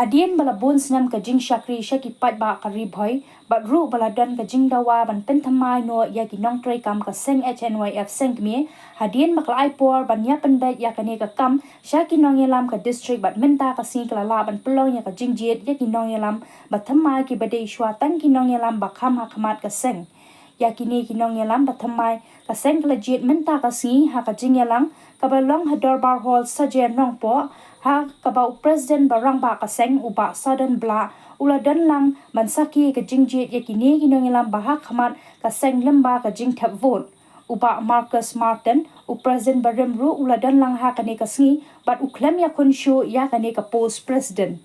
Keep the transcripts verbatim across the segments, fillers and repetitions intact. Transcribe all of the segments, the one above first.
Hadien ba la bun snem ka jingshakri sha ki paidbah ka Ri Bhoi, bad ruh ba la don ka jingdawa ban pynthymmai noh ïa ki nongtrei kam ka seng H N Y F Seng Kmie, hadien ba ka la ai por ban ïa pynbeit ïa kane ka kam sha ki nongïalam ka district, bad mynta ka sngi ka la lah ban pynlong ïa ka jingjied ïa ki nongïalam ba thymmai kiba dei shuwa tang ki nongïalam ba kham ha khmat ka seng. Ïa kine ki nongïalam ba thymmai ka seng ka la jied mynta ka sngi ha ka jingïalang kaba long ha Dorbar Hall Sajer Nongpoh, ha kaba u President ba rangbah ka seng u Bah Sawdon Blah u la don lang ban sakhi ka jingjied ïa kine ki nongïalam ba ha khmat ka seng lyngba ka jingthep vote. U Bah Marcus Martin, u President barim ruh u la don lang ha kane ka sngi bad u khlem ïakhun shuh ïa kane ka post President.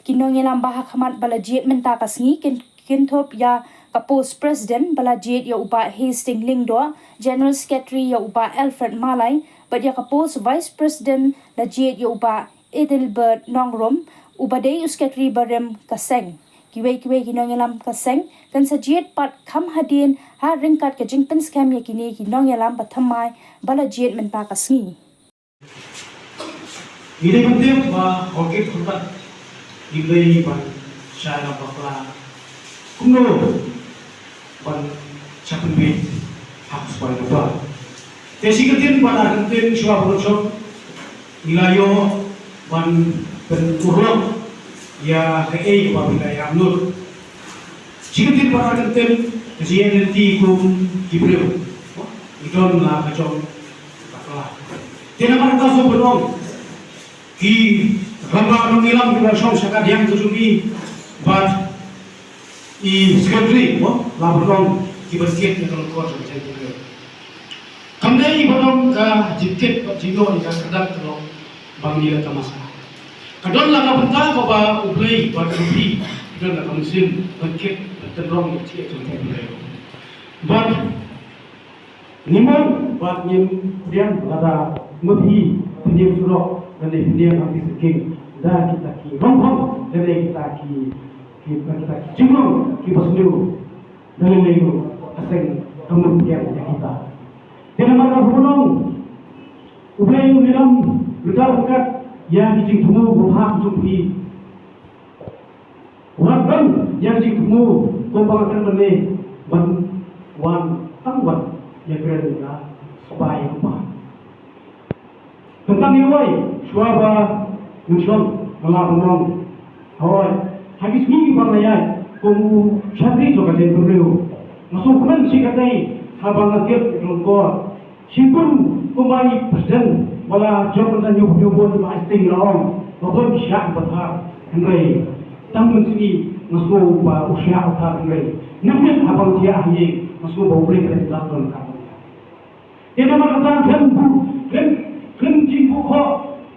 Ki nongïalam ba ha khmat ba la jied mynta ka sngi kin, kynthup ïa ka post President ba la jied ïa u Bah Hastings Lyngdoh, General Secretary ïa u Bah Alfred Malai, bad ïa ka post Vice President la jied ïa u Bah Adelbert Nongrum, uba dei u Secretary barim ka seng. Kiwei kiwei ki nongïalam ka seng kin sa jied pat kham hadien ha ryngkat ka jingpynskhem ïa kine ki nongïalam ba thymmai ba la jied mynta ka sngi. Ngi dei ban tip ba hok kit khyndiat ngi dei ban shah ïa ka bakla kumno ban shah pynbeit ha ka spah ka ba. Te shi kyntien bad ar kyntien shuwa ban shong ngi la ïoh ban pynurlong ïa kaei kaba phi la ïa nud. Shi kyntien bad ar kyntien ka jingïaid lynti kum ki briew. Ngi don la ka jong ka bakla. Te namar kata shu ban ong ki rangbah nongïalam kiba shong sha ka diang ka jong ngi bad i secretary mo la ban ong kiba siat ïa ka lyngkor jong ka jingïaid lynti. Kam dei ba don ka jingtip bad jingïoh ïa ka kyrdan ka long ba ngi la tamasa. Ka don la ka bynta kaba U Blei bad U Blei ka don la ka mynsiem ban kit ban tynrong ïa ka jingïaid lynti U Blei. Bad Ngi mut bad ngim pdiang lada ma phi pynïeng surok lane pynïeng ha phi syrking da kita ki rong rong lane kita ki, ki, kita ki jinglong kiba sniew da lei lei ruh ka seng kam pdiang ïa kita. Te namar ka ba nong U Blei u ïalam mynta ryngkat ïa ki jingthmu ba bha jong phi. Wat ban ïa ka jingthmu kumba nga kren mynne ban wan tang wan ïa kren ïa ka spah ïa ka pah. Tang ïa wei shuwa ba ngi shong nga la ban ong. Hooid ha ki sngi kiba nga ïaid kum u shakri jong ka jaitbynriew nga sngewkmen shi katei haba nga kit ïa ka lyngkor. Shibun kumba i president ba la jop na New New Bond ba ai sting la ong ba bun shah ba thar hynrei tang mynsngi nga sngew ba u shah u thar hynrei. Namit haba nga thiah ha ïing nga sngew ba u briew ka la don ka. Te namar kata khlem bu khlem khlem jingbuh khoh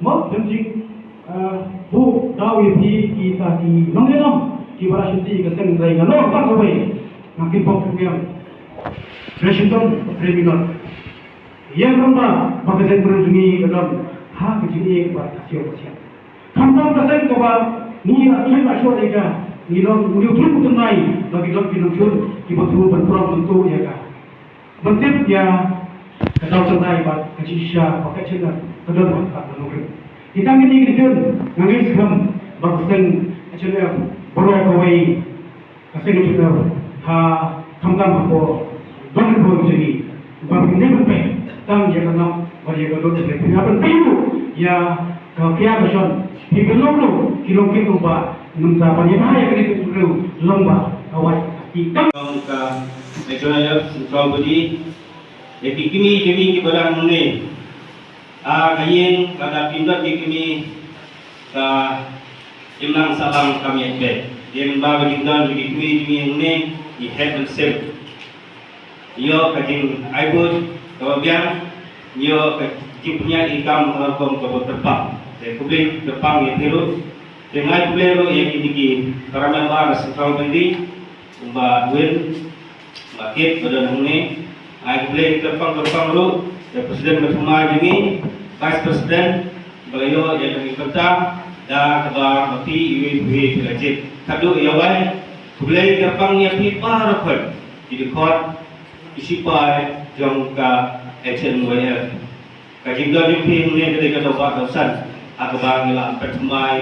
mo khlem jing, eh, buh daw ïa phi kita ki nongïalam kiba la shim ti ka seng hynrei nga long tang kawei nga kynpok kynriam. Hynrei shitom hynrei minot. Ïa kaba ba ka seng briew jong ngi ka don ha ka jingïeit bad ka siaw ka siat. Khamtam ka seng kaba ngi la shu la shu ïa ka ngi long ngi u trum tynrai ba ki don ki nongshun kiba trum ban prom ban tu ïa ka. Ban tip ïa ka daw tynrai bad ka jingshisha ba ka chynna ka don ha ka nongrim. Kita ngi ngi dun ngi skhem ba ka seng ka chynna baroh kawei. Ka seng ka jong ka ha khamtam hapoh Bangladesh jong ngi ba phi dei ban peit tang ïa ka ngam bad ïa ka lut ba phi hap ban peit ïa ka kia ka shon phi ban long long ki long ki long ba mynta ban ïa ba ïa ka dei ka briew long ba ka wai ka ki kam. Ka H N Y F Central Body ïa ki kmie jong ngi kiba dang ne a ka ïing lada phi dot ki kmie ka imlang sahlang kam ïa bad ïa ba ka jingdon jong ki kmie jong ngi hangne ngi heh mynsiem. Ïoh ka jingaibud kaba biang, ïoh ka jingpynïaid ki kam ha ka rukom kaba kyrpang. Te khublei kyrpang ïa phi ruh. Te nga ai khublei ruh ïa kine ki para member ka Central Committee, u Bah Win, Bah Kit ba don hangne. Ai khublei kyrpang kyrpang ruh ïa President ba thymmai jong ngi, Vice President ba la ïoh ïa kane ka bynta da kaba ma phi iwei pa iwei phi la jied. Khatduh ïa wei khublei kyrpang ïa phi baroh ki dkhot ki sipai jong ka H N Y F. Ka jingdon jong phi hangne ka dei ka daw ba daw san ha kaba ngi la peit thymmai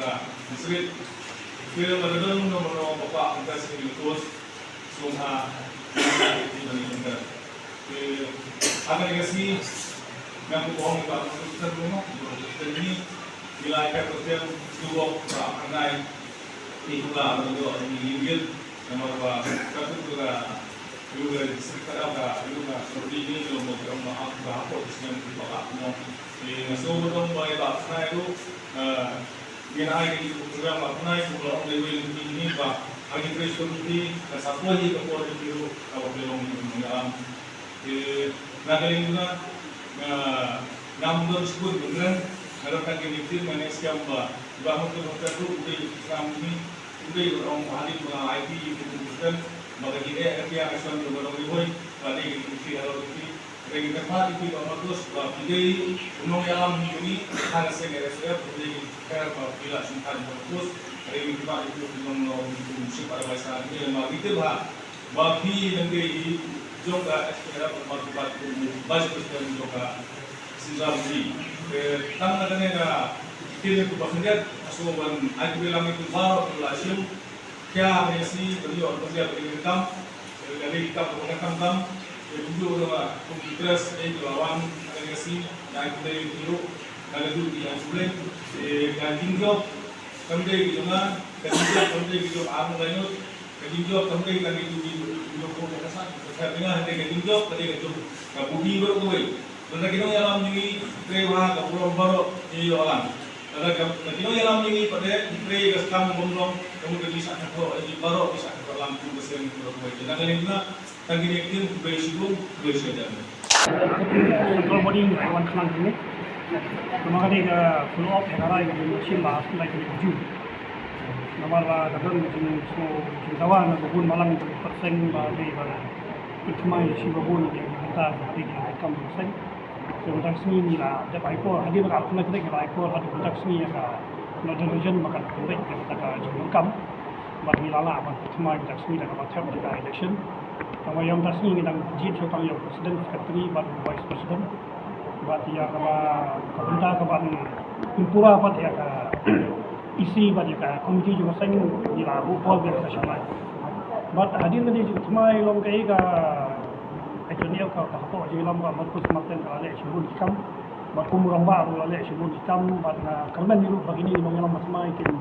ka district. Te la don no no ba pa ka sing ni kos sum ha ni ni ni. Te ha kane ka sngi nga kyrpad ïa phi ba ka seng ni ki la ka ko tem tu ba ka ngai. Ïa la ba ïa ni ïa namar ba ka tu ka ïa ka district ka ka ïa ka sorti ni ïa mo ka ma ha ka ha ko snem ki ba ka no. Ïa nga so ba dong ba ïa ba ngai tu. Ngin ai ka program ba pnai ku ba ong dei wei lynti ni ba agi press committee ka sa poi ka por ni ru ka ba pelong ni ru ni alam. Te na ka liang nga nga ngam don sibun bengkren nga don ka ni tin nga ne siam ba ba mo tu ka tu dei kam ni dei ong hadin ba ai ti ni tu bengkren ba ka ni eh ka pia ka son ba dong ni wei ba dei ni ti alo ni ti. Ring ka pha iti ba matus ba pidei unong yalam ni ha ka seng R S F pidei ka ba pila singkan matus. Ring ka pha iti unong no si para baisa ni ma iti ba ba pi nang dei jong ka S P R ba ki ba ki vice president jong ka Sinzam ni. Tang na kane ka iti ni ku ba khyndiat asu wan ai ku bilang itu baru la sim. Kya ni si beri orang kerja beri kam, beri kam beri kam kam, beri tunjuk orang lah, kum interest ni tu lawan ada ni si, dah kita yang tunjuk, dah ada tu dia boleh, eh, dah tunjuk, kami dari kita mana, dah tunjuk kami dari kita apa lain, dah tunjuk kami dari kami tu di tunjuk kau dah kasar, dah dengar dari dah tunjuk, dari dah tu, dah bumi baru tu, dah kita yang lama ni, terima, dah pulang baru, ni orang. Lada ka, ka kino ïalam ïa ngi pat de, ngi trei ka skam bym long, ka mut ka jingshah kynthok, ka jing baroh ki shah kynthok lang kum ka seng baroh kawei. Te na ka liang jong nga, tang kine ki ktien, khublei shibun, khublei shihajar. Central body wan khnang kine. Namar kane ka follow up ïa ka rai kaba shim ba hap lai ka ju. Namar ba ka don ka jing, jingdawa na ka bun balang ka perseng ba dei ba pynthymmai shi ba bun ïa ka bynta ka ri ka kam ka seng. Te mynta ka sngi ngi la dep ai por, hadien ba ka arphew lai tarik ngi la ai por haduh mynta ka sngi ïa ka notification ba kan conduct ïa kata ka jingdonkam. Bad ngi la lah ban pynthymmai mynta ka sngi da kaba thep ïa ka election. Tangba ïa mynta ka sngi ngi dang jied shuh tang ïa u president, secretary bad u vice president. Bad ïa kaba, ka bynta kaban pynpura pat ïa ka E C bad ïa ka committee jong ka seng ngi la buh por bad ka shimai. Bad hadien ka jingthymmai long kaei ka Ka jong ka, ka hapoh jingïalam ka Marcus Martin ka la leh shibun ki kam. Bad kum u rangbah ruh la leh shibun ki kam bad nga kyrmen ruh ba kine ki nongïalam ba thymmai kin,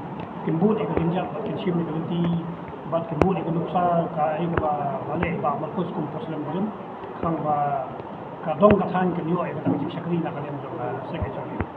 kin bud ïa ka kynjat bad kin shim ïa ka lynti bad kin bud ïa ka nuksa kaei kaba la leh i Bah Marcus kum u president barim. Khnang ba ka dong ka thaiñ kan ïoh ïa ka jingshakri na ka liang jong ka seng ka jong.